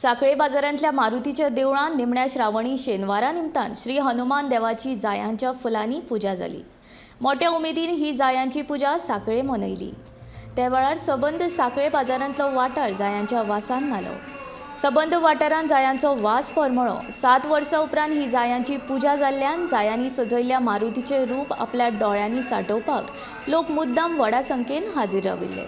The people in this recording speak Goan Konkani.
साखळे बाजारांतल्या मारुतीच्या देवळांत निमण्या श्रावणी शेनवारा निमतान श्री हनुमान देवाची जायांच्या फुलांनी पुजा जाली. मोठ्या उमेदीन ही जायांची पुजा साखळे मनयली. त्या वेळार सबंद साखळे बाजारांतलो वाठार जायांच्या वासान न्हालो. सबंद वाठारांत जायांचो वास परमळो. 7 वर्सां उपरांत ही जायांची पुजा जाल्ल्यान जायांनी सजयल्ल्या मारुतीचें रूप आपल्या दोळ्यांनी साठोवपाक लोक मुद्दाम व्हडा संख्येन हाजीर राविल्ले.